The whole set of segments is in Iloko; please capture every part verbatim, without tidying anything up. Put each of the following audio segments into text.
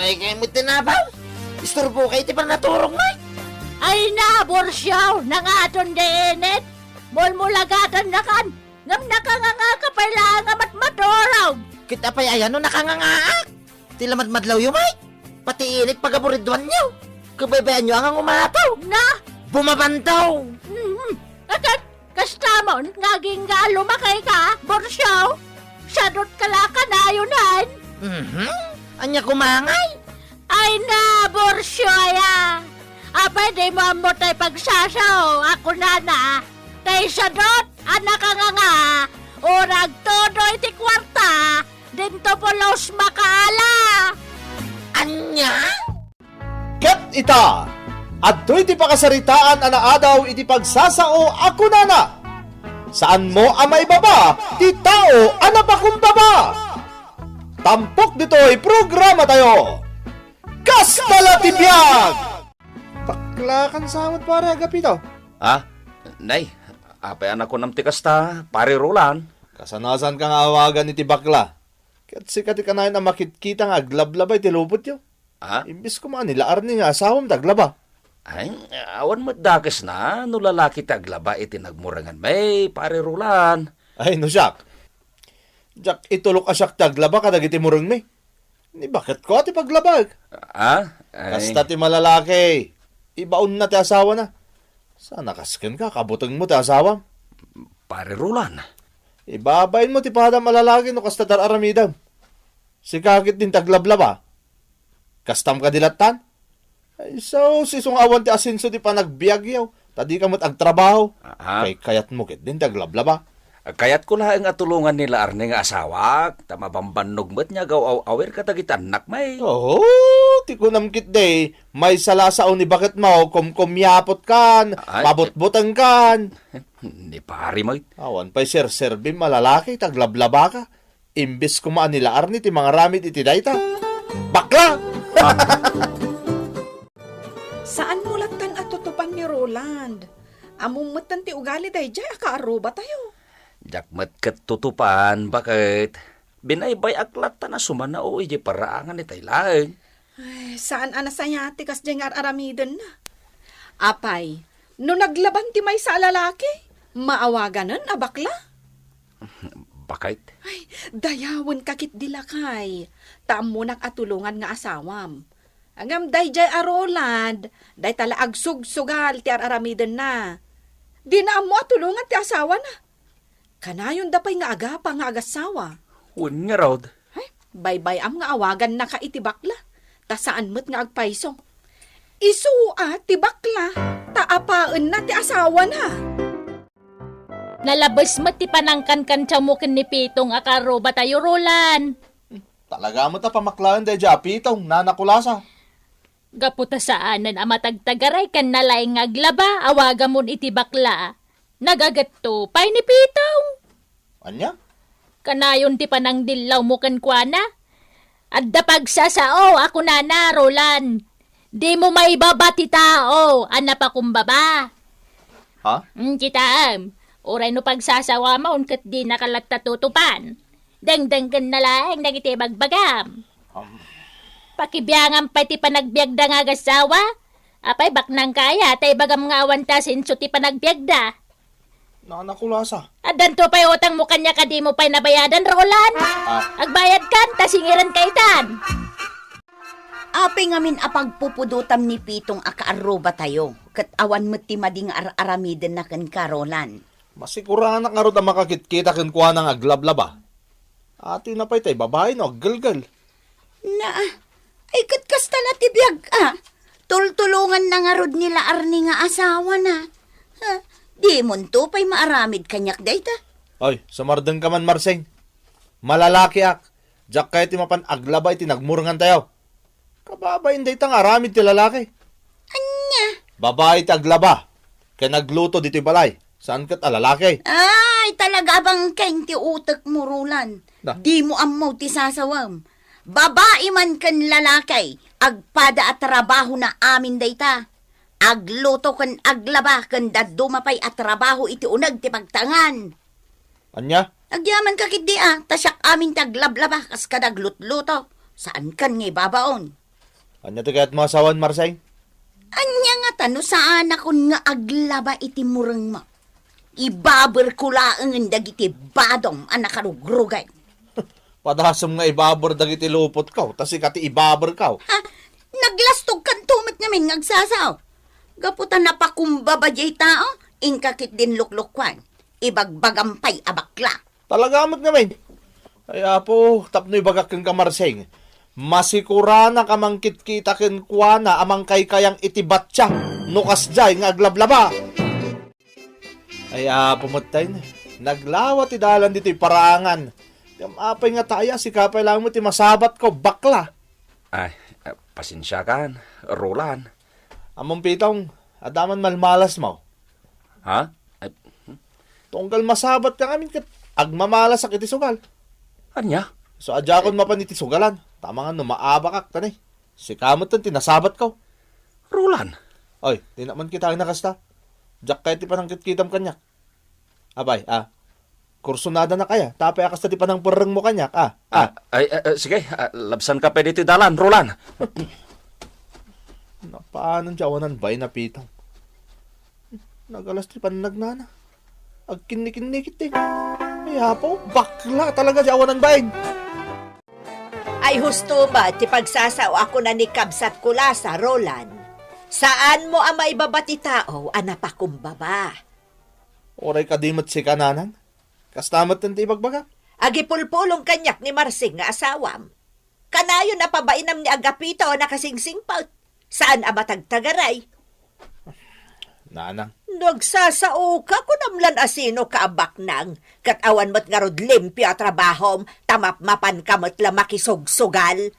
Ay, kay mo tinabaw? Isturbo kay ti panaturong, Mike. Ay na, Borsiaw, nangaton di init. Mulmulagatannakan, ngem nakanganga ka pay laeng a matmaturog. Kita pay ayan no nakangangaak. Ti lamadmadlaw yo, Mike. Pati init pagaburidwan yo. Kabaybayan yo nga umato. Na? Bumabandaw. Mhm. Akat, kastamon, nga agingga lumakay ka, Borsiaw? Sadot ka la kanayonan? Mhm. Anya kumangay? Ay na, Borsiaw, aya. Apay, di mo ammo tay pagsasao, ako nana. Tay sadot, a nakanganga, o nagtudo iti kuarta, dinto pulos makaala. Anya? Ket ita, adtoy ti pakasaritaan a naadaw iti pagsasao a kunana, "Saanmo a maibaba ti tao a napakumbaba." Tampok ditoy programatayo, Kasta la ti biag! Baklakan sa met, pare Agapito. Ha? Nay, apay a nakunam ti kasta, pare Roland? Kasanasanka nga awagan iti bakla. Ket sika ti kanayon a makitkita nga aglablaba iti lubotyo. Ha? Imbes koma ni la Arnie nga asawam ti aglaba. Ay, awan met dakesna no lalaki ti aglaba iti nagmurenganmi, pare Roland. Ay, no siak. Diak itulok a siak ti aglaba kadagiti murengmi. Ni baketko a ti paglabak. Ah? Ay. Kasta ti malalaki. Ibaonna ti asawana. Sana kas kenka, kabutengmo ti asawam. Pare Roland. Ibabainmo ti padam a lalaki no kasta ti ar-aramidem. Sika ket din ti aglablaba. Kastam kadi lattan? Ay, so, isu nga awan ti asenso ti panagbiagyo, ta dika met agtrabaho. Aha. Kay kayatmo ket din ti aglablaba. Kayatko laeng a tulongan ni la Arnie nga asawak, ta mabambannog met nga agaw-aw-awir kadagiti annakmi. Oho, ti kunam ketdi, maysa la a sao ni baketmo, kumkumyapotkan, ay, mabutbutengkan. Ni pare met. Awan pay serserbim a lalaki, ti aglablabaka. Imbes koma a ni la Arnie ti mangaramid iti dayta. Bakla! Saanmo lattan a tutupan ni Roland. Ammom metten ti ugali daydiay a kaarrubatayo. Diak met ket tutupan, baket? Binaybay-ak lattan a sumanao idiay paraangan itay laeng. Ay, saan a nasayaat ti kasdiay nga ar-aramidenna. Apay, no naglaban ti maysa a lalaki, maawaganen a bakla? Baket? Ay, dayawenka ketdi lakay, ta ammonak a tulongan nga asawam. Ngem daydiay a Roland, dayta la agsugsugal ti ar-aramidenna. Dina ammo a tulongan ti asawana. Kanayonda pay nga agapa nga agassawa. Wen ngarud. Ay, baybay-am nga awagannaka iti bakla, ta saan met nga agpayso. Isu a ti bakla, ta apaenna ti asawana. Nalabes met ti panangkankantiawmo ken ni Pitong a kaarrubatayo, Roland. Talaga met a pamaklaen daydiay a Pitong, Nana Kulasa. Gapu ta saanen a matagtagaray ken nalaing nga aglaba, awagamon iti bakla. Nagagetto pay ni Pitong. Ania? Kanayon ti panangdillawmo kenkuana. Adda pagsasao a kunana, Roland, dimo maibaba ti tao a napakumbaba. Ha? Mm, kitaem, uray no pagsasawamon ket dinaka latta tutupan. Dengdenggenna laeng dagiti ibagbagam. Um. Pakibiangam pay ti panagbiagda nga agassawa. Apay, baknangka aya ta ibagam nga awan ti asenso ti panagbiagda? Nana Kulasa. Addanto pay utangmo kaniak a dimo pay nabayadan, Roland? Ah. Agbayadkan, ta singirenka itan. Apay ngamin a pagpupudotam ni Pitong a kaarrubatayo, ket awan met ti madi nga ar-aramidenna kenka, Roland? Masiguranak ngarud a makakitkita kenkuana nga aglablaba. Atoyna pay tay babai no aggelgel. Na, ay ket kasta la ti biag a. Tultulonganna ngarud ni la Arnie nga asawana. Ha, dimonto pay maaramid kaniak dayta. Ay, sumardengka man, Marsing. Malalakiak. Diak kayat ti mapan aglaba iti nagmurengantayo. Kababain dayta nga aramid ti lalaki. Ania? Babai ti aglaba ken agluto ditoy balay. Saan ket a lalaki? Ay, talaga a bangkeng ti utekmo, Roland. Da. Dimo ammo ti sasawem. Babai man ken lalaki, agpada a trabahona amin dayta. Agluto ken aglaba ken dadduma pay a trabaho iti uneg ti pagtangan. Ania? Agyamankak ketdi a, ta siak amin ti aglablaba kas kada aglutluto. Saankan nga ibabaon. Ania ti kayatmo a sawen, Marseng? Ania ngata no saanakon nga aglaba iti murengmo? Ibaberko laengen dagiti badom a nakarugrugay. Padasem nga ibaber dagiti lupotko, ta sika ti ibaberko. Ha? Naglastogkanto met ngamin nga agsasao. Gapu ta napakumbaba jay tao, inka ketdin luklukuan. Ibagbagam pay a bakla. Talaga met ngamin. Ay, Apo, tapno ibagak kenka, Marseng, masikuranaka mangkitkita kenkuana a mangkaykayang iti batia no kasdiay nga aglablaba. Ay, Apo, metten, naglawa ti dalan ditoy paraangan. Ngem apay ngata aya, sika pay laeng met ti masabatko, bakla. Ay, eh, pasensiakan, Roland. Ammom, Pitong, adda man malmalasmo. Ha? Ay, hmm? Tunggal masabatka ngamin ket agmamalasak iti sugal. Ania? So, adiakon mapan iti sugalan. Tama nga no maabakak, tani. Sika metten ti nasabatko. Roland. Oy, dinak man kitaen a kasta. Diak kayat ti panangkitkitam kaniak. Apay, a, kursunadanak aya, ta apay a kasta ti panangperrengmo kaniak, a? A? Ah, ay, eh, eh, sige, ah, labsanka pay ditoy dalan, Roland. Napanon ti awanan bain a Pitong. Nagalas ti pannagnana. Agkinnikinnikit ti. Ay, Apo, bakla talaga ti awanan bain. Ay, husto met ti pagsasao a kuna ni kabsatko Lasa, Roland. Saanmo a maibaba ti tao a napakumbaba. Uray kadi met sika, nanang? Kasta met ti ibagbagak. Agipulpulong kaniak ni Marseng nga asawam. Kanayon a pabainam ni Agapito a nakasingsingpet. Saan a matagtagaray. Nanang. No agsasaoka, kunam lan a sinoka a baknang, ket awan met ngarud limpio a trabahom, ta mapmapanka met la makisugsugal.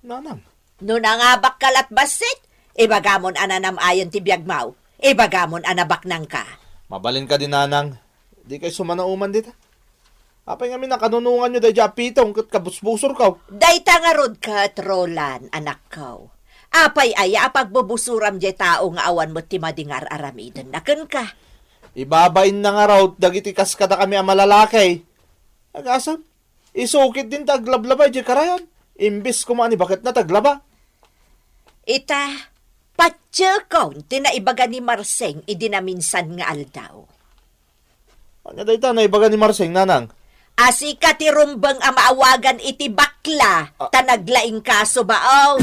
Nanang. No nangabakka lat bassit, ibagamon a nanam-ayen ti biagmo, ibagamon a nabaknangka. Mabalin kadi, nanang. Dikay sumanaoman dita. Apay ngamin a kanunonganyo daydiay a Pitong ket kabusbusorko? Dayta ngarud ket, Roland, anakko. Apay aya a pagbubusoram diay tao nga awan met ti madi nga ar-aramidenna kenka? Ibabainna ngarud dagiti kas kadakami a malalaki. Agasem, isu ketdin ti aglablaba idiay karayan. Imbes koma a ni baketna ti aglaba. Ita, patiekon ti naibaga ni Marseng idi naminsan nga aldaw. Ania dayta naibaga ni Marseng, nanang? A sika ti rumbeng a maawagan iti bakla, ah, ta naglaingkaso, bao.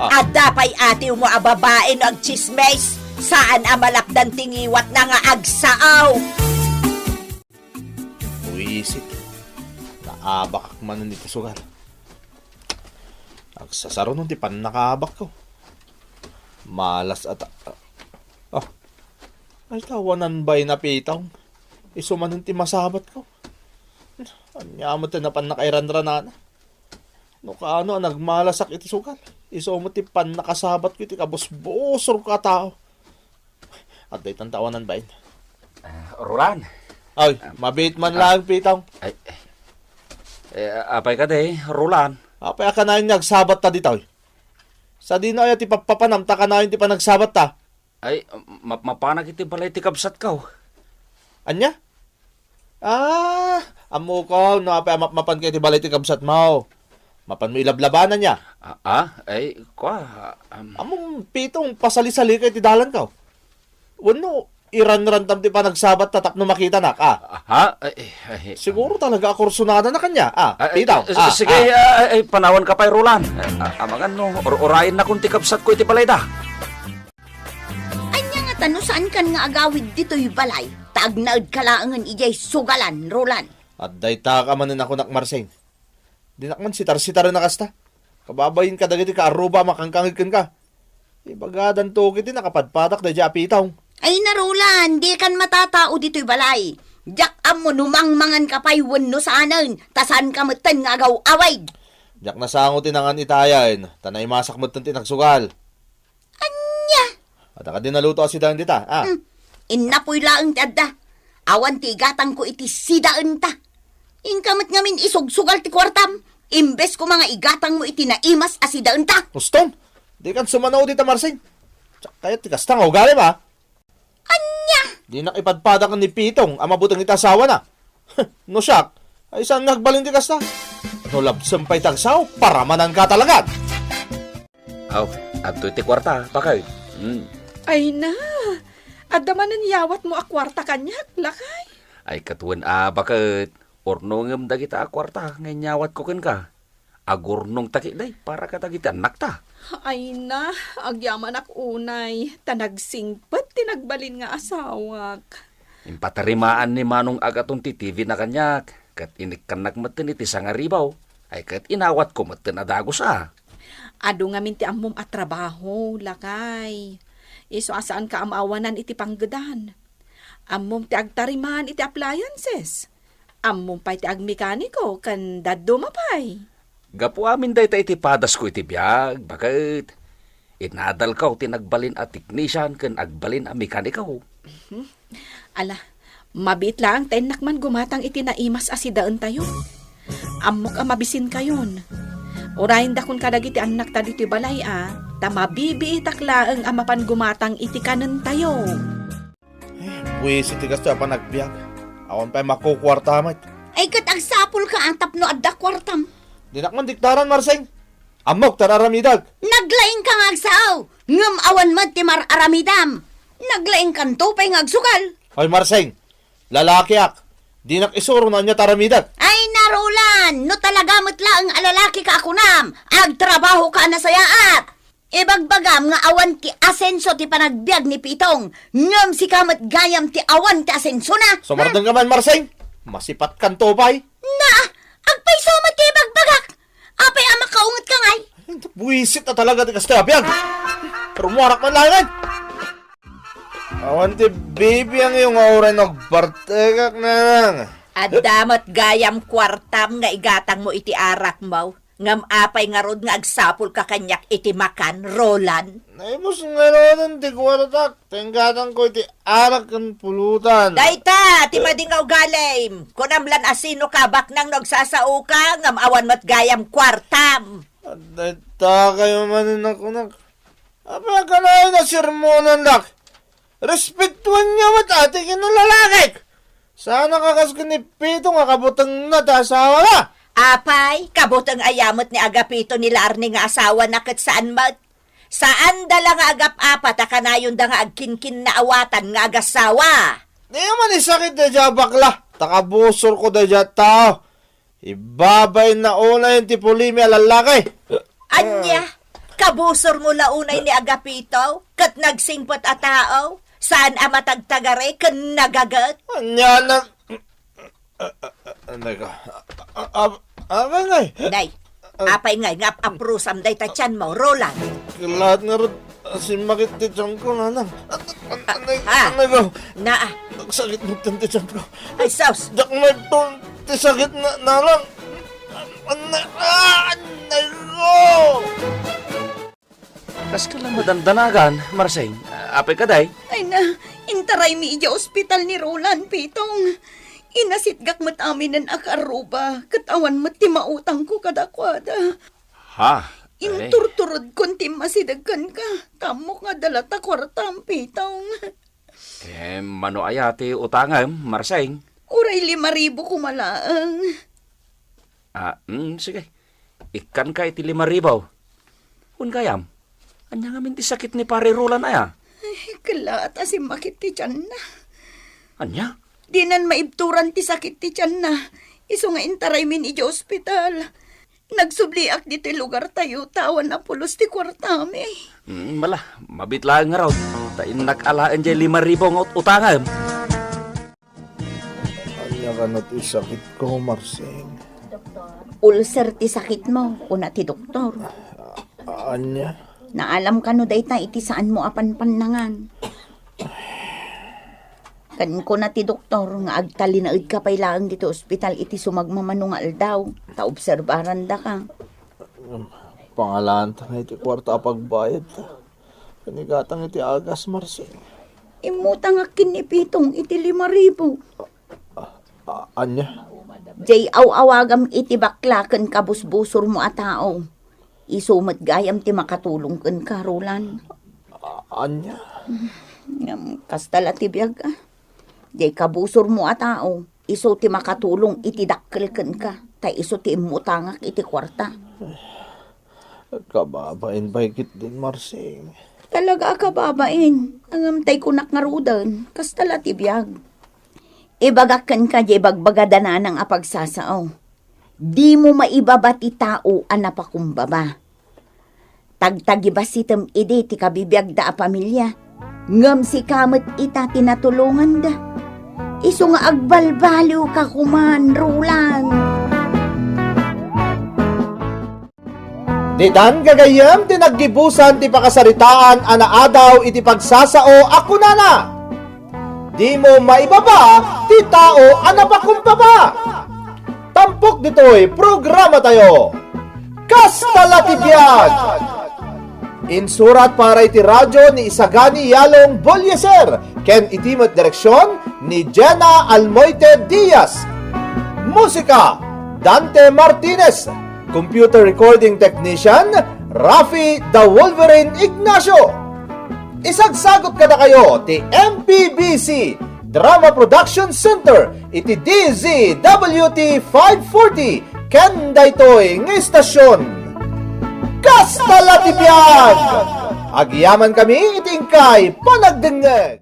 Ah. Adda pay atiwmo a babai no agtsismis, saan a malapdan ti ngiwatna nga agsao. Buisit. Naabakak manen iti sugal. Agsasarunon ti pannakaabakko. Malas a ta-, ah. Ay, tawanan bay na Pitong. Isu manen ti masabatko. Ania met ti napan nakairanranana. No kaano a nagmalasak iti sugal. Isu met ti pannakasabatko iti kabusbusorko a tao. Adda itan tawanan bain. Ah, Roland. Ay, ah, mabiit man ah, lang, Pitong. Ay, eh, apay kadi, Roland? Apay a kanayon nga agsabatta ditoy? Sadino aya ti pappapanam ta kanayon ti panagsabatta? Ay, map-, mapanak iti balay ti kabsatko. Ania? Ah, ammok no apay a mapmapanka iti balay ti kabsatmo. Mapanmo ilablabanan nia. Ah, ah, ay, kua, um, Ammom, Pitong, pasalisalika iti dalanko. Wenno, iranrantam ti panagsabatta tapno makitanak, ah. Ah, ha? Ay, ay, ay, Siguro talaga a kursunadana kaniak, ah, Ay, Pitong, ay, ah, sige, ah. Ay, ay, panawanka pay, Roland. Ay, ah, amangan no, ur-, urayennakon ti kabsatko iti balayda. Ania ngata no saankan nga agawid ditoy balay, ta agnaedka laengen idiay sugalan, Roland? Adda itak a manen a kunak, Marseng. Dinak man sitar-sitaren a kasta. Kababain kadagiti kaarruba a makangkangeg kenka. Ibagadanto ketdi nakapadpadak daydiay a Pitong. Ay na, Roland, dikan matatao ditoy balay. Diak ammo no mangmanganka pay wenno saanen, ta saanka metten nga agaw-awid. Diak nasango ti nangan itayen, ta naimasak metten ti nagsugal. Ania? Adda kadi naluto a sidaen dita, ah. Hmm. Innapoy laeng ti adda. Awan ti igatangko iti sidaenta. Inka met ngamin isugsugal ti kuartam. Imbes koma nga igatangmo iti naimas a sidaenta. Uston, dikan sumanao dita, Marseng. Diak kayat ti kasta nga ugalim, ah. Ania? Dinak ipadpadak ni Pitong a mabuteng iti asawana. No siak, ay saan nga agbalin ti kasta? No labsem pay ti agsao, paramananka talaga. Aw, adtoy ti kuarta, baket. Hmm. Ay na, adda manen yawatmo a kuarta kaniak, lakay? Ay, ket wen a, baket. Urnongem dagita a kuarta nga inyawatko kenka. Agurnongta ketdi para kadagiti annakta. Ay na, agyamanak unay, ta nagsingpet ti nagbalin nga asawak. Impatarimaan ni Manong Agaton ti T V na kaniak, ket inikkannak metten iti sangaribaw. Ay ket inawatko metten a dagus a. Adu ngamin ti ammom a trabaho, lakay. Isu a saanka a maawanan iti panggedan. Ammom ti agtariman iti appliances. Ammom pay ti agmekaniko ken dadduma pay. Gapu amin dayta iti padasko iti biag, baket. Inadalko ti nagbalin a teknisian ken agbalin a mekaniko. Mhm. Ala, mabiit laeng ta innak man gumatang iti naimas a sidaentayo. Ammok a mabisinkayon. Urayendakon kadagiti annakta ditoy balay a, ta mabibiitak laeng a mapan gumatang iti kanentayo. Buisit ti gasto a panagbiag. Awan pay makukuarta met. Ay, ket agsapulka a tapno adda kuartam. Dinak man diktaran, Marseng. Ammok ta ar-aramidek. Naglaingka nga agsao, ngem awan met ti mar-aramidam. Naglaingkanto pay nga agsugal. Hoy, Marseng, lalakiak. Dinak isuro no ania ti aramidek. Ay, narulan, no talaga met laeng a lalakika a kunam, agtrabahoka a nasayaat. Ibagbagam nga awan ti asenso ti panagbiag ni Pitong, ngem sika met gayam ti awan ti asensona. Sumardengka man, Marseng. Masipatkanto pay. Na, agpayso met ti ibagbagak. Apay a makaungetka ngay? Buisit a talaga ti kasta a biag. Rumuarak man laeng. Awan ti bibiangyo nga uray no agpartekak, nanang. Adda met gayam kuartam nga igatangmo iti arakmo. Ngem apay ngarud nga agsapulka kaniak iti makan, Roland? Naibus ngaruden ti kuartak, ta inggatangko iti arak ken pulutan. Dayta ti madi nga ugalim. Kunam lan a sinoka a baknang no agsasaoka, ngem awan met gayam kuartam. Dayta kayo manen a kunak. Apay a kanayon a sermonandak? Respetuanyo met a ti kinalalakik. Saan a kakas ken ni Pito nga kabutengna ti asawana. Apay, kabuteng aya met ni Agapito ni Larne nga asawana ket saan met? Saanda la nga agap-apat a kanayonda nga agkinkinnaawatan nga agasawa. Di man isakit daydiay a bakla, ta kabusorko daydiay a tao. Ibabainna unay ti pulimi a lallaki. Ania? Kabusormo la unay ni Agapito, ket nagsingpet a tao? Saan a matagtagari ken nagaget? Ania na, a, a, a, nag-, a, a, a, apay ngay? Nay, apay ngay nga ap-aprusam dayta tianmo, Roland? Laat ngarud, simmakit ti tianko, nanang. An-, an-, anay, Ah, ah. anay ko. Naa. Nagsakit mo ti tianko. Ay, sus. Diak maipon ti sakit na, nanang. Anay, ah, anay ko. Kaska la madandanagan, Marseng. Apay kadi? Ay na, intaraymi idiay ospital ni Roland, Pitong. Inasitgak met aminen a karruba, ket awan met ti mautangko kadakuada. Ha? Ay. Inturturodkon ti immasideg kenka, ta ammok nga adda latta kuartam, Pitong. Eh, mano aya ti utangem, Marseng? Uray lima ribu koma laeng. Ah, mm, sige. Ikkanka iti lima ribu. Wen gayam, ania ngamin ti sakit ni Pare Roland aya? Ay, kelaat a simmakit ti tianna. Ania? Dinan maibturan ti sakit ti tianna. Isu nga intaraymin idiay ospital. Nagsubliak ditoy lugartayo ta awan a pulos ti kuartami. Mm, mala, mabiit laeng ngarud. Ta innak alaen diay lima ribu nga ut-, utangem. Ania kano ti sakitko, Marseng? Ulcer ti sakitmo, kuna ti doktor. A-, ania? Naalam kano dayta iti saanmo a panpannangan? Ken kuna ti doktor nga agtalinaedka pay laeng ditoy ospital iti sumagmamano nga aldaw, ta obserbarandaka. Pangalaanta ngay ti kuarta a pagbayadta. Ken igatang iti agas, Marseng. Immutangak ken ni Pitong iti lima ribu. A-, ania? Diay aw-awagam iti bakla ken kabusbusormo a tao. Isu met gayam ti makatulong kenka, Roland. A-, ania? Ngem, kasta la ti biag, a. Diay kabusormo a tao, isu ti makatulong iti dakkel kenka, ta isu ti immutangak iti kuarta. Kababain pay ketdin, Marsing. Talaga a kababain. Ngem tay kunak ngaruden, kasta la ti biag. Ibagak kenka diay ibagbaga da Nanang a pagsasao. Dimo maibaba ti tao a napakumbaba. Tagtagibasitem idi ti kabibiagda a pamilia, ngem sika met ita ti natulonganda. Isu nga agbalbaliwka koman, Roland. Ditan gagayyem ti naggibusan ti pakasaritaan a naadaw iti pagsasao a kunana, "Dimo maibaba ti tao a napakumbaba." Tampok ditoy programatayo, Kasta la ti Biag! Insurat para iti radyo ni Isagani Yalong Bolieser ken iti met direksion ni Jenna Almoite Diaz. Musika, Dante Martinez. Computer recording technician, Rafi the Wolverine Ignacio. Isagsagot kadakayo ti M P B C Drama Production Center iti D Z W T five forty ken daytoy nga istasyon. Kasta la ti biag! Agyamankami iti inkay panagdengngeg.